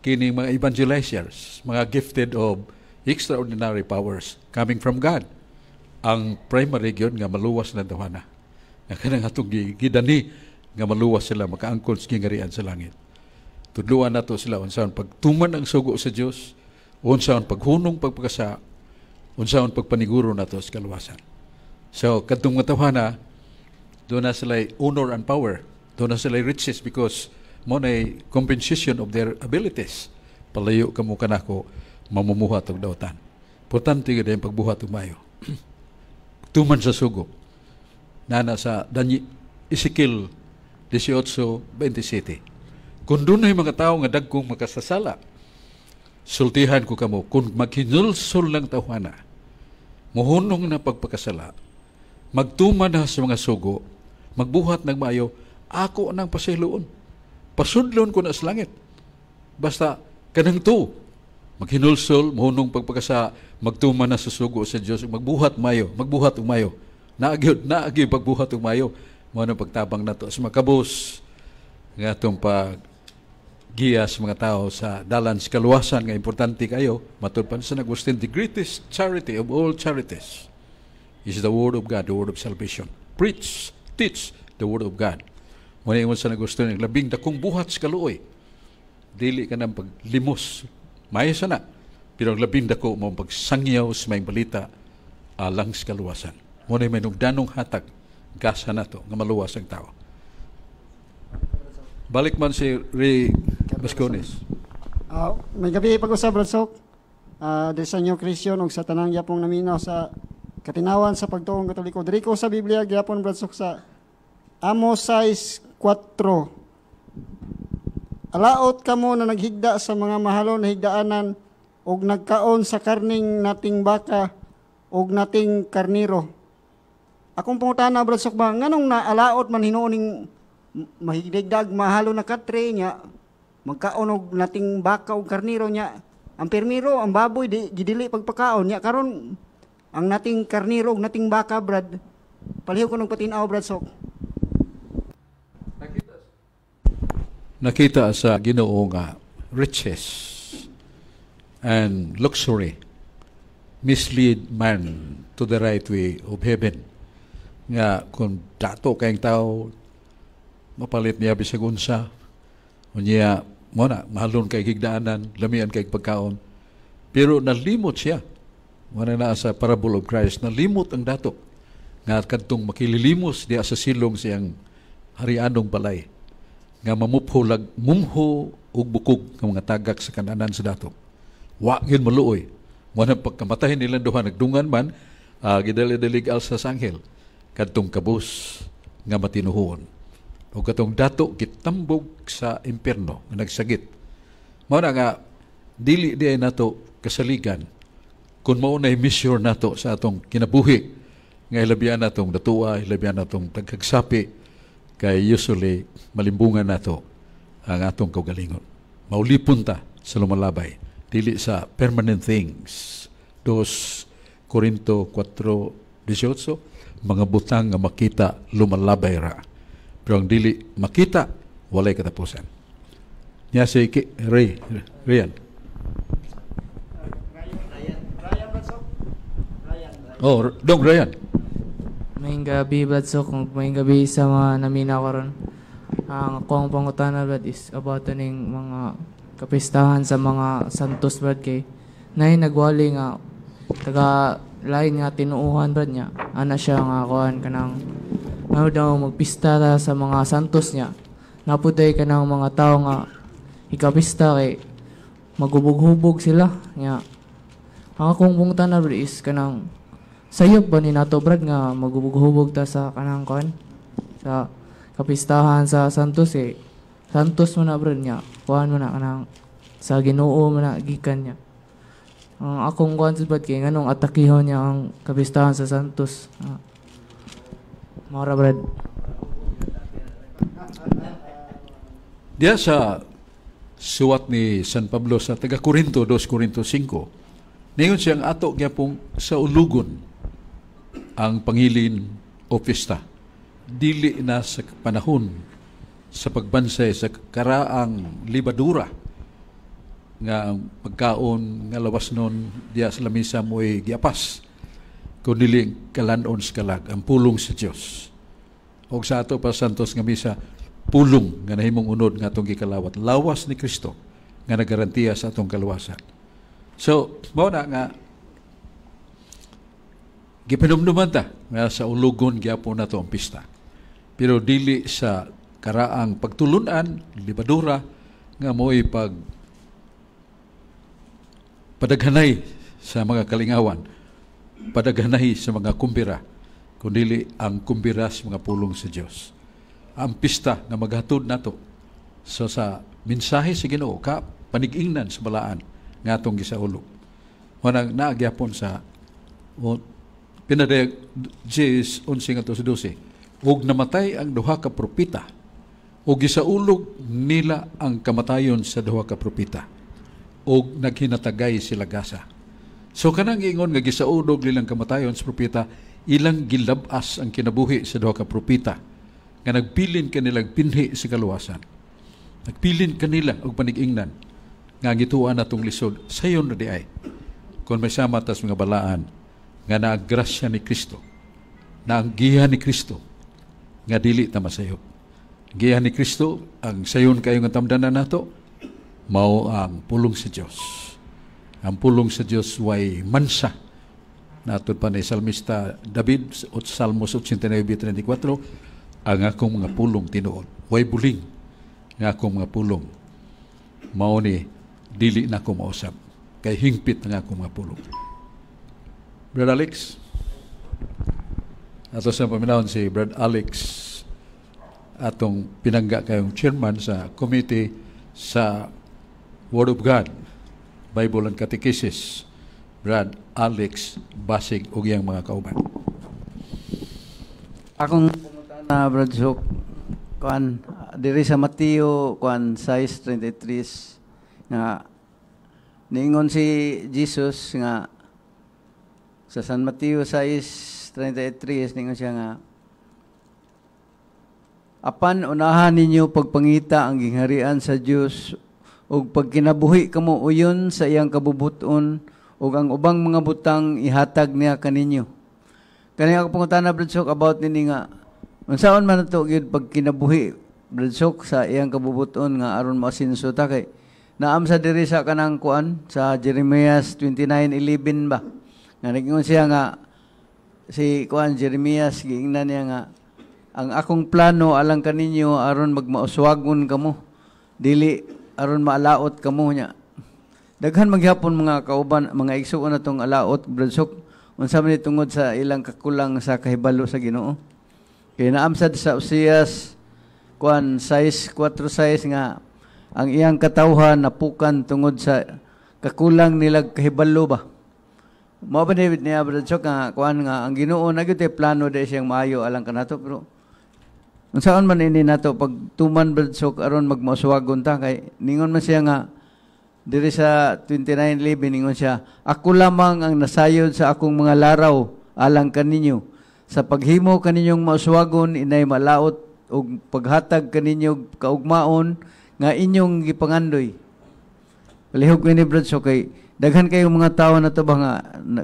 kining mga evangelizers, mga gifted of extraordinary powers coming from God, ang primary gyud nga maluwas na tawhana. Nga kanang atong gidani nga maluwas sila, makaangkon sa gingarian sa langit. Tudluan nato sila unsaon pagtuman ang sugo sa Dios, unsaon paghunong pagpakasala, unsaon pagpaniguro nato sa kaluwasan. So kadtong mga tawhana, doon na sila honor and power, doon na sila riches because mo na compensation of their abilities. Palayo kamo kanako, mamumuhat og dautan. Importante gyud ang pagbuhat og mayo. Tuman sa sugo. Nana sa Dani Ezekiel 18:27. Kung dunay mga tao nga dagkong makasasala, sultihan ko kamo, kung maghinulsol lang tawhana, muhunong na pagpakasala, magtuman na sa mga sugo, magbuhat ng maayo, ako nang pasayloon. Pasudlon ko na sa langit. Basta kanang to, maghinulsol, muhunong pagpakasala, magtuman na sa sugo sa Dios, magbuhat mayo, magbuhat og mayo. Naagyo, naagyo pagbuhat og mayo. Mo na pagtabang nato sa makabos nga atong pag giya sa mga tao sa dalan sa kaluwasan nga importante kayo. Matud pa sa Agustin, the greatest charity of all charities is the word of God, the word of salvation. Preach, teach the word of God. Mo na ingon sa Agustin, ang labing dakong buhat sa kaluoy dili ka nang paglimos, maayo sa na, pero ang labing dako mo pagsangyaw sa maayong balita alang sa kaluwasan. Mo na may nugdanong hatag gasa nato nga maluwas ang tao. Balik man si Ray Vascones. Maayong gabii pag-usab, Brad Sok. Diri sa New Creation ug sa tanang yapong naminaw sa katinawan sa pagtuong Katoliko. Diri ko sa Biblia gyapon, Brad Sok, sa Amos 6:4. Alaot kamo na naghigda sa mga mahalon na higdaanan ug nagkaon sa karning nating baka ug nating karniro. Akong pangutana, Brad Sok ba, nganong naalaot man hinuon ning mahigdag mahalo na katre nya magkaon og nating baka ug karniro nya ang permiro ang baboy di gidili pagpakaon nya karon ang nating karniro ug nating baka, Brad? Palihog ko ng patin-aw, Brad Sok. Nakita sa Ginoo nga riches and luxury mislead man to the right way of heaven. Nga kung dato kayong tao, mapalit niya bisag unsa, unya mo na mahalon kay higdaanan, lamian kay pagkaon, pero nalimot siya. Mo na naa sa parable of Christ, nalimot ang dato nga kadtong makililimos diya sa silong siyang harianong balay nga mamupho lag mumho ug bukog nga mga tagak sa kananan sa dato. Wa gyud maluoy. Mo na pagkamatay nilang duha, nagdungan man, gidali-dalig alsa sa anghel kadtong kabus nga matinuhon ug katong dato gitambog sa impierno nga nagsagit. Mao na nga dili di ay nato kasaligan kung mao na measure nato sa atong kinabuhi nga hilabihan natong datua, hilabihan natong tagkagsapi, kay usually malimbungan nato ang atong kaugalingon. Maulipon ta sa lumalabay, dili sa permanent things. 2 Corinto 4:18, mga butang nga makita lumalabay ra. Pero ang dili makita, walay katapusan. Nya si Ray, Rian. Ryan, Brad Sok. Ryan. Oh, Dong Ryan. Maayong gabi, Brad Sok. Maayong gabi sa mga naminaw karon. Ang akong pangutana, Brad, is about ning mga kapistahan sa mga santos, Brad, kay nay nagwali nga taga lain nga tinuuhan, Brad, niya. Ana siya nga kuan kanang ano daw magpista ta sa mga santos niya. Napuday kanang mga tao nga ikapista kay magubog-hubog sila niya. Ang akong pangutana, Brad, is kanang sayop ba ni nato, Brad, nga magubog-hubog ta sa kanang kuan sa kapistahan sa santos eh? Santos man na, brad, nya kuan man na kanang sa Ginoo man na gikan niya. Ang akong kuan sa, brad, kay nganong atakihon niya ang kapistahan sa Santos? Mao ra, brad. Diya sa suwat ni San Pablo sa taga Korinto, 2 Korinto 5, ningon siyang ato gyapong sa ulugon ang pangilin o pista. Dili na sa panahon sa pagbansay sa karaang libadura nga ang pagkaon nga lawas nun diya sa lamisa mo'y giapas, kun dili kalanon sa kalag, ang pulong sa Dios. Og sa ato pa santos nga misa, pulong nga nahimong unod nga atong gikalawat, lawas ni Kristo nga nagarantiya sa atong kaluwasan. So mao na nga gipanumduman ta nga sa ulugon gyapon nato ang pista, pero dili sa karaang pagtulunan, libadura nga mo'y pag padaghanay sa mga kalingawan, padaghanay sa mga kumbira, kundili ang kumbira sa mga pulong sa Dios. Ang pista nga maghatod nato so sa mensahe sa Ginoo ka panigingnan sa balaan nga atong gisaulog. Wanang naagyapon sa pinadayag 10, 11 ngadto sa 12, ug namatay ang duha ka propeta ug gisaulog nila ang kamatayon sa duha ka propeta ug naghinatagay sila gasa. So kanang ingon nga gisaulog nilang kamatayon sa propeta, ilang gilabas ang kinabuhi sa duha ka propeta nga nagbilin kanilang pinhi sa kaluwasan. Nagbilin kanila og panigingnan nga gituan natong lisod sayon na di ay kung may sama tas mga balaan nga naaggrasya ni Kristo, na ang giya ni Kristo nga dili ta masayop. Giya ni Kristo ang sayon kayo nga tamdanan nato mao ang pulong sa Dios. Ang pulong sa Dios way mansa. Natod pa ni Salmista David o Salmos 89:34, ang akong mga pulong tinuod way buling nga akong mga pulong, mao ni dili na ko mausab kay hingpit ang akong mga pulong. Brad Alex, ato sa paminahon si Brad Alex, atong pinangga kayong chairman sa committee sa Word of God, Bible and Catechesis, Brad Alex Basig ug iyang mga kauban. Akong na Brad Sok, kuan diri sa Mateo kuan 6:33 nga niingon si Jesus nga sa San Mateo 6:33, niingon siya nga, "Apan unahan ninyo pagpangita ang gingharian sa Dios ug pagkinabuhi kamo uyon sa iyang kabubuton, ug ang ubang mga butang ihatag niya kaninyo." Kani ako pangutana, Brad Sok, about nini nga unsaon man nato gyud pagkinabuhi, Brad Sok, sa iyang kabubuton nga aron maasinso ta, kay naam sa diri sa kanang kuan sa Jeremias 29:11 ba nga nag-ingon siya nga si kuan Jeremias, giingnan niya nga ang akong plano alang kaninyo aron magmauswagon kamo, dili aron maalaot kamo nya. Daghan maghapon mga kauban, mga igsuon natong alaot, Brad Sok, unsa man ni tungod sa ilang kakulang sa kahibalo sa Ginoo. Kay naamsad sa Oseas kuan 6:4-6 nga ang iyang katawhan napukan tungod sa kakulang nila kahibalo ba. Mao ba ni niya, Brad Sok, nga kuan nga ang Ginoo na gyud plano di siyang maayo alang kanato, pero unsaon man ini nato pagtuman, Brad Sok, aron magmauswagon ta, kay ningon man siya nga diri sa 29:11, ningon siya, "Ako lamang ang nasayod sa akong mga laraw alang kaninyo sa paghimo kaninyong mauswagon inay malaot ug paghatag kaninyo kaugmaon nga inyong gipangandoy." Palihog ko ni Brad Sok kay daghan kayo mga tawo na to ba nga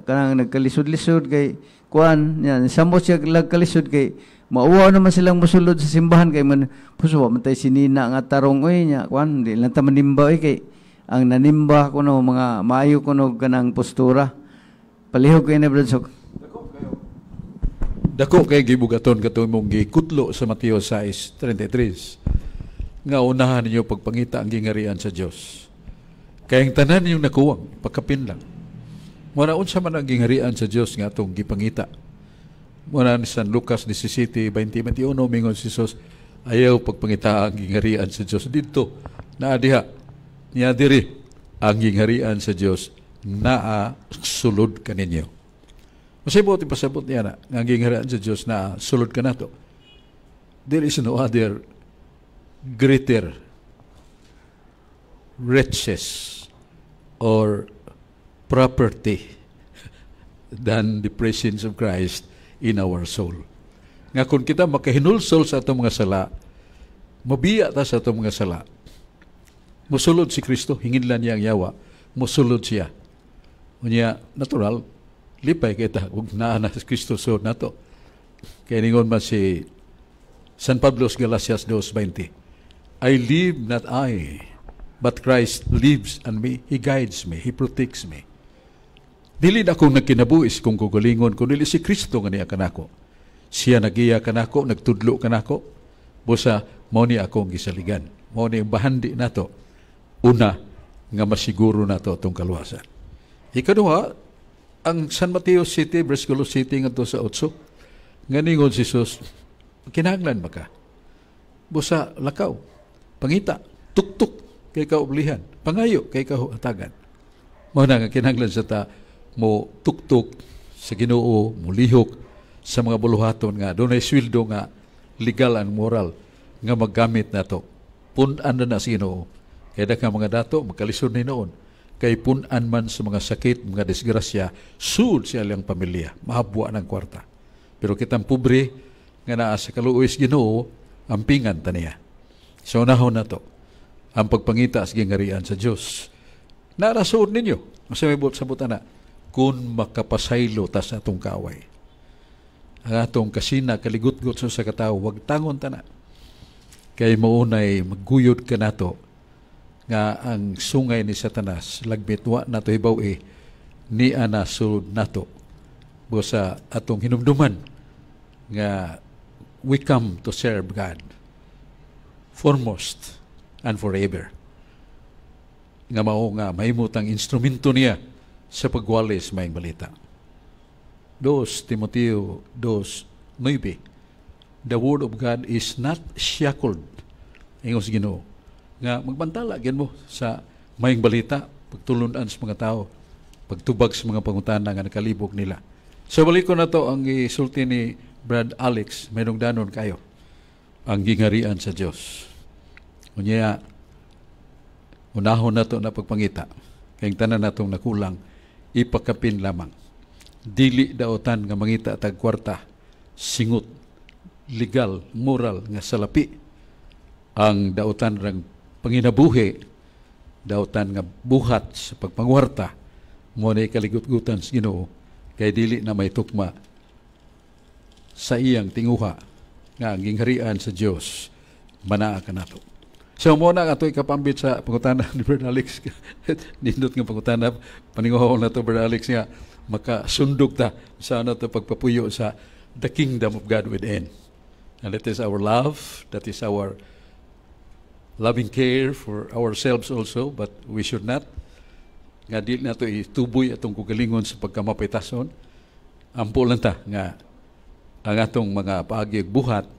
kanang nagkalisod-lisod kay kuan yan samot siya lagkalisod kay mauwaw naman silang musulod sa simbahan kay man puso wa man tay sinina nga tarong oy nya kuan di lang ta manimba oy kay ang nanimba kuno mga maayo kuno kanang postura. Palihog ko ni Brad Sok. Dako kay gibugaton katong imong gikutlo sa Mateo 6:33 nga unahan ninyo pagpangita ang gingarian sa Dios. Kay ang tanan ninyong nakuwang pagkapin lang. Muna unsa man ang gingarian sa Dios nga atong gipangita. Muna ni San Lucas 17:20-21 mingon si Jesus, Ayaw pagpangita ang gingharian sa Dios didto naa diha niya diri ang gingharian sa Dios naa sulod kaninyo. Masibot ipasabot niya na nga ang gingharian sa Dios naa sulod kanato. There is no other greater riches or property than the presence of Christ in our soul. Nga kung kita makahinulsol sa atong mga sala, mabiya ta sa atong mga sala, musulod si Kristo, hinginlan niya ang yawa, musulod siya. Unya, natural, lipay kita kung naa na si Kristo sulod nato. Kaya ningon man si San Pablo sa Galatias 2:20, "I live not I, but Christ lives in me. He guides me, He protects me. Dili na akong nagkinabuhi kung kaugalingon, kun dili si Kristo nga niya kanako. Siya nagiya kanako, nagtudlo kanako, busa mao ni akong gisaligan." Mao ni ang bahandi nato. Una, nga masiguro nato atong kaluwasan. Ikaduha, ang San Mateo City, versikulo 7 ngadto sa 8, nga ningon si Jesus, "Kinahanglan ba ka? Busa lakaw, pangita, tuktok kay kaublihan, pangayo kay kahatagan." Mao na nga kinahanglan sa ta mo tuktok sa Ginoo, mo lihok sa mga buluhaton nga dunay sweldo nga legal and moral nga maggamit nato. Pun-an na na sa Ginoo. Kaya daghang mga dato magkalisod ni noon kay pun-an man sa mga sakit, mga disgrasya, sud sa ilang pamilya, mahabwa ng kwarta. Pero kitang pobre nga naa sa kaluoy sa Ginoo, ampingan ta niya. So unahon na to ang pagpangita sa gingharian sa Dios. Narasuod ninyo. Masa may buot sa na kung makapasaylo ta sa atong kaaway. Ang atong kasina, kaligutgot sa katawo, wag tangon ta na. Kay maunay magguyod ka nato nga ang sungay ni Satanas lagbit wa nato hibaw eh, ni ana sulod nato busa atong hinumduman nga we come to serve God foremost and forever nga mao nga mahimutang instrumento niya sa pagwali sa maayong balita. 2 Timoteo 2:9, "The word of God is not shackled." Ingon sa Ginoo nga magbantala gyud mo sa maayong balita, pagtulunan sa mga tao, pagtubag sa mga pangutana nga nakalibog nila. So balik ko na to ang isulti ni Brad Alex, mayroong danon kayo ang gingharian sa Dios. Unya unahon nato na pagpangita kay tanan natong nakulang ipakapin lamang. Dili daotan nga mangita tag kwarta, singot, legal, moral nga salapi ang dautan rang panginabuhi, dautan nga buhat sa pagpangwarta mo na kaligutgutan sa Ginoo kay dili na may tukma sa iyang tinguha nga ang gingharian sa Dios manaa kanato. So mo na ato ikapambit sa pangutana ni Brother Alex. Nindot nga pangutana, paninguha na to, Brother Alex, nga makasundog ta sa ano to pagpapuyo sa the kingdom of God within. And that is our love, that is our loving care for ourselves also, but we should not nga di nato ituboy atong kugalingon sa pagkamapitason. Ampo lang ta nga ang atong mga paagi ug buhat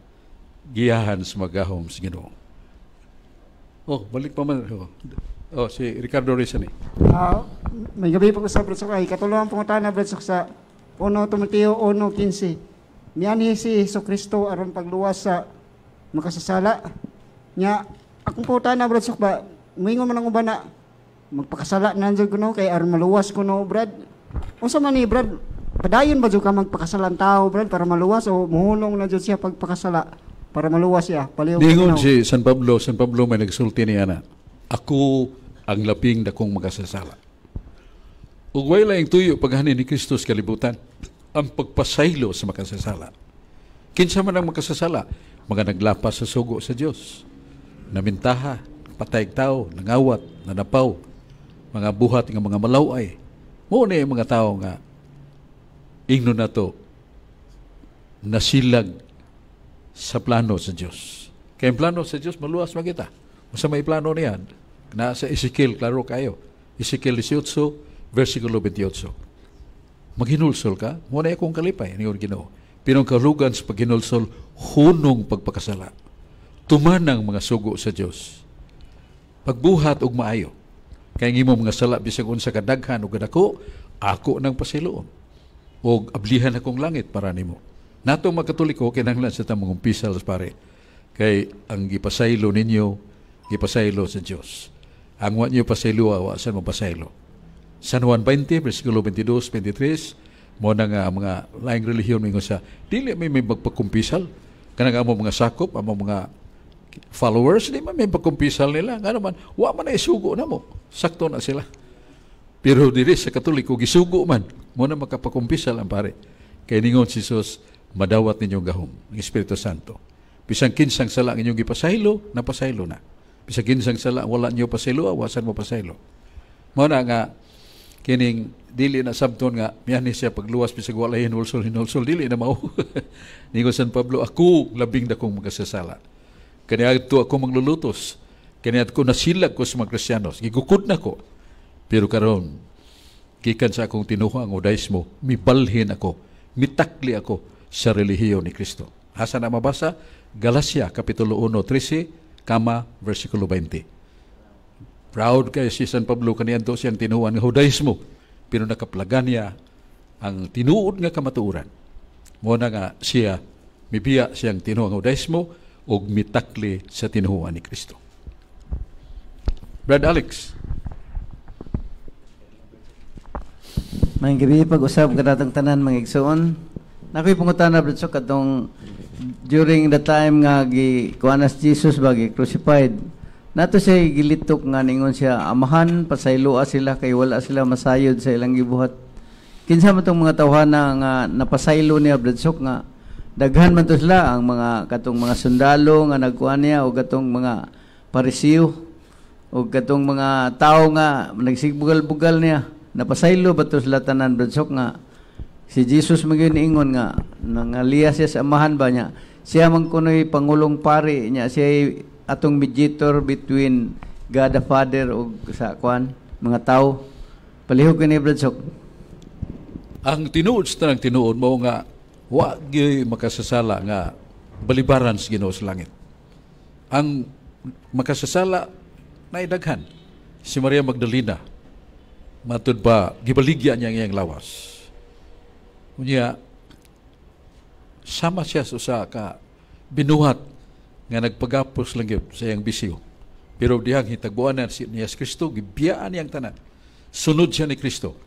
giyahan sa magahom sa Ginoo. Oh, balik pa man. Oh, oh si Ricardo Rizal ni. May gabi po sa Brad Sok ay katulong pangutana, Brad Sok, sa 1 Timoteo 1:15. Mianhi si Hesus Kristo aron pagluwas sa makasasala. Nya akong pangutana, Brad Sok, ba moingon man ang uban na magpakasala na jud kuno kay aron maluwas kuno, Brad. Unsa man ni, Brad? Padayon ba jud ka magpakasalan tao, Brad, para maluwas o muhunong na jud siya pagpakasala para maluwas siya? Palihog Ningon paminaw. Si San Pablo, San Pablo may nagsulti niya na, "Ako ang labing dakong makasasala." Ug way laing tuyo paghanin ni Kristo sa kalibutan, ang pagpasaylo sa makasasala. Kinsa man ang makasasala? Mga naglapas sa sugo sa Dios. Namintaha, patay tao, nangawat, nanapaw, mga buhat nga mga malaway. Mao ni ang mga tao nga ingno na to nasilag sa plano sa Dios. Kay ang plano sa Dios maluwas makita. Unsa may plano niyan? Na sa Ezekiel, klaro kayo. Ezekiel 18, versikulo 28. "Maghinulsol ka, mo na akong kalipay," ningon Ginoo. "Pero ang kahulugan sa paghinulsol, hunong pagpakasala." Tuman ang mga sugo sa Dios. Pagbuhat og maayo. Kay ang imong mga sala bisag unsa kadaghan o kadako, ako nang pasayloon. Og ablihan akong langit para nimo. Nato mga Katoliko, kinahanglan sa ta mangumpisal sa pare. Kay ang gipasaylo ninyo, gipasaylo sa Dios. Ang wa niyo pasaylo, wa sa mo pasaylo. San Juan 20, versikulo 22, 23, mo na nga mga laing relihiyon mingon sa dili may magpagkumpisal. Kanang amo mga sakop, amo mga followers, di man may pagkumpisal nila. Nga naman, wa man ay sugo na mo. Sakto na sila. Pero diri sa Katoliko, gisugo man. Mo na makapakumpisal ang pare. Kay ningon si Jesus, madawat ninyong gahom, ang Espiritu Santo. Bisan kinsang sala ang inyong gipasaylo, napasaylo na. Bisan kinsang sala ang wala niyo pasaylo, awasan mo pasaylo. Mao na nga kining dili na sabton nga miyani siya pagluwas bisag wala hinulsol hinulsol, dili na mao. Ningon San Pablo, ako labing dakong makasasala. Kaniadto ako manglulutos. Kaniadto nasilag ko sa mga Kristiyanos. Gigukod na ko. Pero karon gikan sa akong tinuha ang Judaismo, mibalhin ako, mitakli ako sa relihiyon ni Kristo. Asa na mabasa? Galacia, Kapitulo 1, 13, kama, versikulo 20. Proud kay si San Pablo kaniadto siyang tinuhan nga Judaismo, pero nakaplagan niya ang tinuod nga kamatuoran. Mo na nga siya mibiya siyang tinuhan nga Judaismo ug mitakli sa tinuhan ni Kristo. Brad Alex. Maayong gabi pag-usab kanatong tanan mga igsoon. Nakoy pangutana, Brad Sok, katong during the time nga gi kuan si Jesus ba, gi crucified. Nato siya gilitok nga ningon siya, "Amahan, pasayloa sila kay wala sila masayod sa ilang gibuhat." Kinsa man tong mga tawhana nga napasaylo niya, Brad Sok, nga daghan man to sila, ang mga katong mga sundalo nga nagkuan niya o katong mga Parisiyo o katong mga tao nga nagsigbugal-bugal niya? Napasaylo ba to sila tanan, Brad Sok, nga si Jesus magyud niingon nga nangaliya siya sa Amahan ba niya? Siya man kunoy pangulong pari niya, siya atong mediator between God the Father ug sa kuan mga tao. Palihog kini, Brad Sok. Ang tinuod sa tanang tinuod mo nga wa gyud makasasala nga balibaran sa Ginoo sa langit. Ang makasasala naidaghan. Si Maria Magdalena, matud ba gibaligya niya ang iyang lawas. Unya sama siya sa usa ka binuhat nga nagpagapos lang gyud sa iyang bisyo. Pero dihang hitagbuan na si niya si Kristo, gibiyaan niyang tanan. Sunod siya ni Kristo.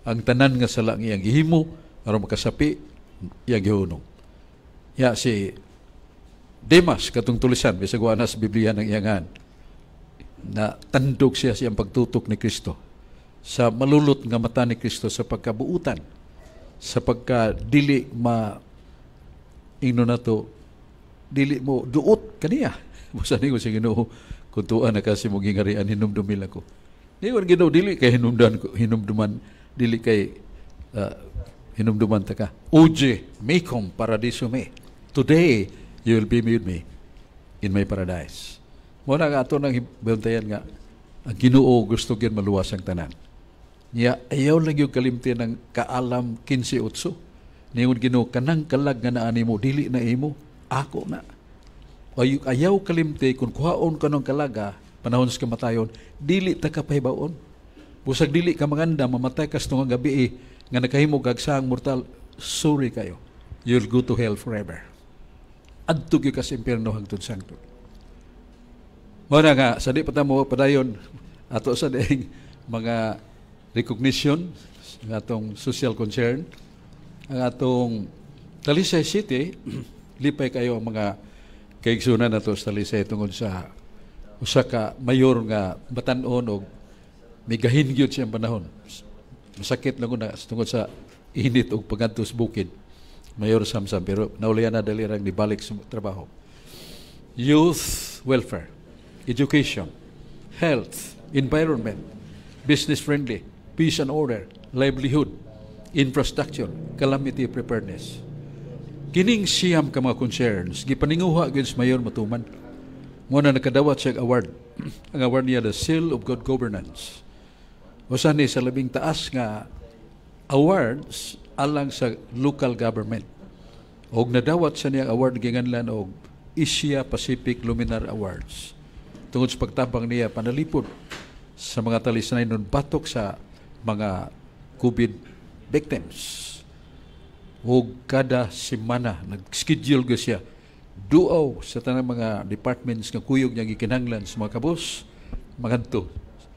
Ang tanan nga sala ang iyang gihimo aron makasapi, iyang gihunong. Ya si Demas katong tulisan bisag wa na sa Biblia ng iyangan, na tandog siya sa iyang pagtutok ni Kristo, sa malulot nga mata ni Kristo, sa pagkabuutan, sa pagka dili ma ingno na to, dili mo duot kaniya. Busa ningon sa Ginoo, "Kung tuan na kasi mo gingarian, hinumdumil ako." Ningon Ginoo, dili kay hinumdan hinumduman, dili kay hinumduman ta ka. Hodie mecum paradiso me. Today you will be with me in my paradise. Mo na nga ato nang bantayan nga ang Ginoo gusto gyud maluwas ang tanan. Niya ayaw lang yung kalimti ng kaalam 15:8. Ningon Ginoo, kanang kalag nga naa nimo dili na imo, ako na. Ayaw kalimti kung kuhaon ka ng kalaga panahon sa kamatayon, dili ta ka pahibaon. Busag dili ka manganda, mamatay ka sa tungang gabi eh, nga nakahimo kag saang mortal, sorry kayo. You'll go to hell forever. Adto gyud ka sa impierno hangtod sangtod. Mao na nga sa di pa ta mo padayon ato sa dieng mga recognition ng atong social concern, ang atong Talisay City, lipay kayo ang mga kaigsunan nato sa Talisay tungod sa usa ka mayor nga batan-on og migahin gyud siyang panahon. Masakit lang na tungod sa init og pagadto sa bukid. Mayor Samsam, pero naulian na dali rang nibalik sa trabaho. Youth welfare, education, health, environment, business friendly, peace and order, livelihood, infrastructure, calamity preparedness. Kining siyam ka mga concerns, gipaninguha gyud sa Mayor matuman. Mo na nakadawat siya og award. Ang award niya, the Seal of Good Governance. Usa ni sa labing taas nga awards alang sa local government. Og nadawat sa niyang award, ginganlan og Asia Pacific Luminar Awards tungod sa pagtabang niya panalipod sa mga talisay nun batok sa mga COVID victims. O kada semana nag-schedule gyud siya, duaw sa tanang mga departments nga kuyog niya gikinahanglan sa mga kabus, mangadto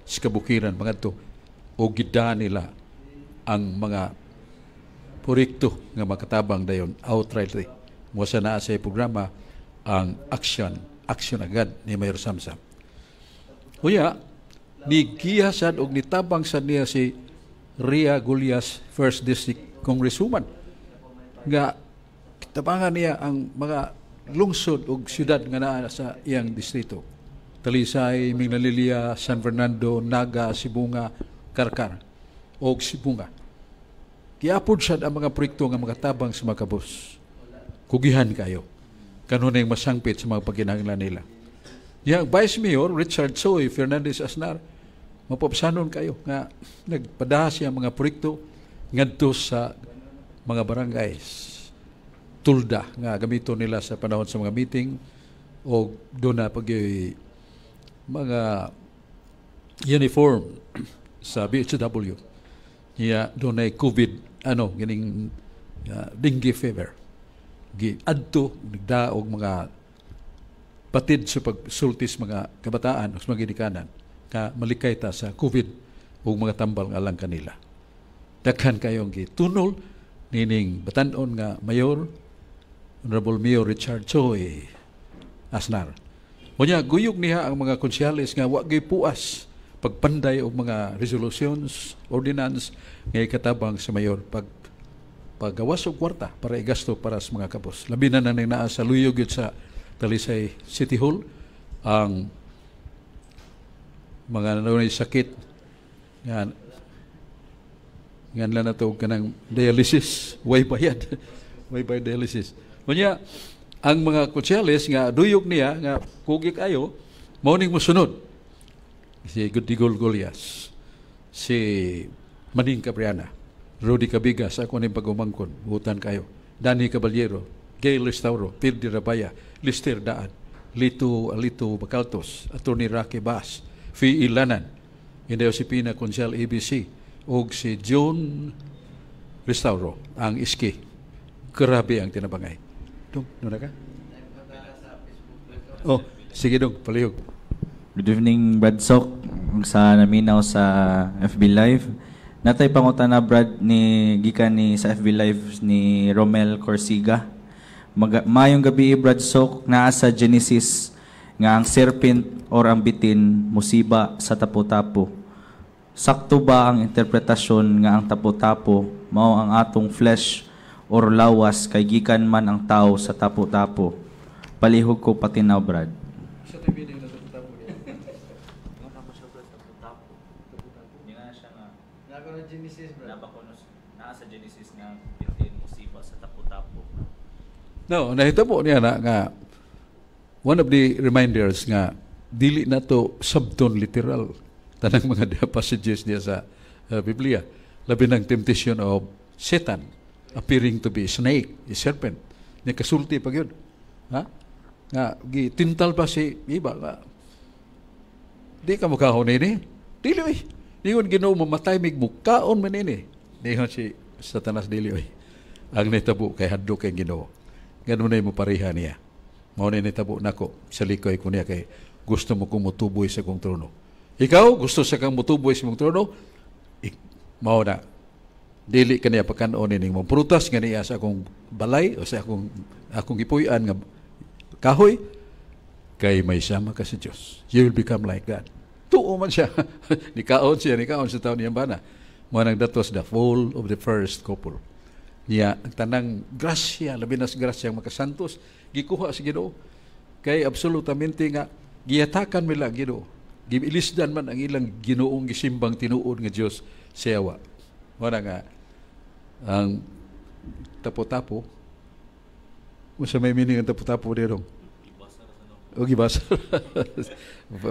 sa kabukiran, mangadto o gida nila ang mga proyekto nga makatabang dayon outrightly. Mo sa naa sa programa ang action action agad ni Mayor Samsam. Unya, ni giya sad og nitabang sad niya si Ria Gullas, First District Congresswoman, nga tabangan niya ang mga lungsod ug syudad nga naa sa iyang distrito. Talisay, Minglanilla, San Fernando, Naga, Sibonga, Carcar og Sibonga. Giapod sad ang mga proyekto nga makatabang sa mga kabus. Kugihan kayo. Kanunay masangpit sa mga pagkinahanglan nila. Yang Vice Mayor Richard Soy Fernandez Asnar, mapapsanon kayo nga nagpadaha siya mga proyekto ngadto sa mga barangays. Tulda nga gamito nila sa panahon sa mga meeting o doon na pag mga uniform sa BHW. Niya doon ay COVID, ano, gining dengue fever. Gi adto nagdaog mga patid sa pagsultis mga kabataan o sa mga ginikanan ka malikay ta sa COVID ug mga tambal nga alang kanila. Daghan kayong gitunol nining batan-on nga mayor, Honorable Mayor Richard Choi Asnar. Unya, guyog niya ang mga konsyales nga wa gyud puas pagpanday og mga resolutions, ordinance nga ikatabang sa mayor pag paggawas og kwarta para igasto para sa mga kabus. Labi na na naa sa luyog gyud sa Talisay City Hall ang mga nanunay sakit nga nga nila na to kanang dialysis, way bayad, way bayad dialysis. Unya, ang mga konsyales nga duyog niya nga kugi kayo, mao ning mosunod si Goody Gullas, si Maning Cabriana, Rudy Cabigas, ako ning pagumangkon, buhutan kayo, Danny Caballero, Gail Restauro, Pirdi Rabaya, Lister Daan, Lito Alito Bacaltos, Attorney Rocky Bass, Fi Ilanan, Inday Josepina Consial ABC, og si John Restauro, ang iski. Grabe ang tinabangay. Dong, nuna ka? Oh, sige dong, palihog. Good evening, Brad Sok, sa naminaw sa FB Live. Natay pangutana, Brad, ni gikan ni sa FB Live ni Romel Corsiga. Mayong gabi, Brad Sok, naa sa Genesis nga ang serpent or ang bitin musiba sa tapo-tapo. Sakto ba ang interpretasyon nga ang tapo-tapo mao ang atong flesh or lawas kay gikan man ang tao sa tapo-tapo? Palihog ko patinaw, Brad. Sa TV na tapo-tapo. Genesis, Brad. Naa sa Genesis nga bitin musiba sa tapo-tapo. No, nahitabo niya na nga one of the reminders nga dili na to sabton literal tanang mga passages niya sa Biblia. Labi ng temptation of Satan appearing to be a snake, a serpent. Niya kasulti pag yun. Ha? Nga, gitintal pa si iba nga, "Di ka mukhaon nini." "Dili oy." Ningon Ginoo, "Mamatay mig mukaon man nini." Ningon si Satanas, "Dili oy." Ang nitabo kay hadlok kay Ginoo. Ganun na mo pareha niya. Mao na nitabo nako sa likoy ko niya kay gusto mo kong mutuboy sa kong trono. Ikaw gusto sa kang mutuboy sa mong trono? Mao na. Dili ka niya pagkanon ning mo prutas nga niya sa akong balay o sa akong gipuy-an nga kahoy kay may sama ka sa Dios. You will become like God. Tuo man siya. Nikaon siya, nikaon sa taon niyang bana. Mo nang that was the fall of the first couple. Niya, ang tanang grasya, labi na sa grasya ang makasantos, gikuha sa Ginoo. Kay absolutamente nga, giyatakan nila ang Ginoo. Giilisdan man ang ilang Ginoong gisimbang tinuod nga Dios sa yawa. Wala nga, ang tapo-tapo, unsa may meaning ang tapo-tapo dito? O gibasa.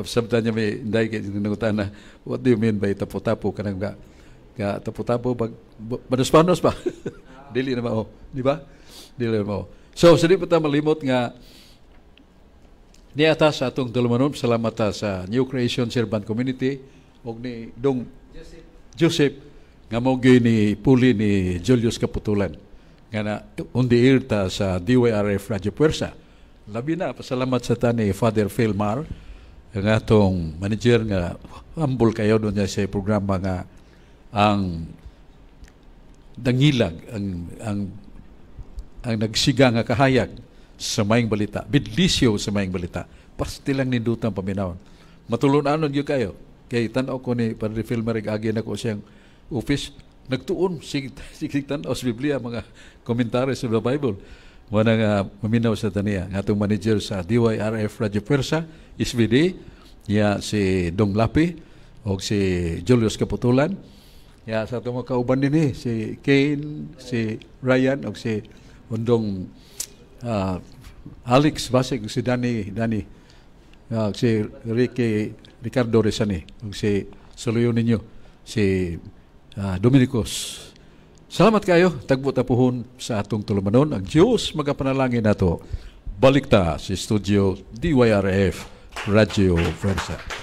Sabta niya may inday kay nangutana, "What do you mean by tapo-tapo?" Kanang ga ga tapo-tapo pag panos-panos pa. Dili na mao, di ba? Dili na mao. So sa di pa ta malimot nga Niata sa atong tulumanon, salamat ta sa New Creation Servant Community ug ni Dong Joseph nga mao gyud ni puli ni Julius Kaputulan nga na on the air ta sa DYRF Radyo Puwersa. Labi na pasalamat sa ta ni Father Phil Mar, ang atong manager nga humble kayo doon niya sa programa nga ang dangilag ang nagsiga nga kahayag sa maayong balita, bidlisyo sa maayong balita. Parte lang nindutang paminawon. Matulon-anon gyud kayo. Kay tan-aw ko ni Padre Phil Marig, agi na ko siyang office, nagtuon sig sig tan-aw sa Biblia, mga komentary sa the Bible. Wala nga maminaw sa taniya. Nga atong manager sa DYRF Radio Puwersa, SVD, ya si Dong Lapi o si Julius Kaputulan. Ya sa atong mga kauban din si Kane, si Ryan o si Undong Alex Basig, si Danny Danny si Ricky Ricardo Rezani ug si suluyo ninyo si Dominicos. Salamat kayo. Tagbo ta puhon sa atong tulumanon. Ang Diyos magapanalangin nato. Balik ta sa studio DYRF Radio Fuerza.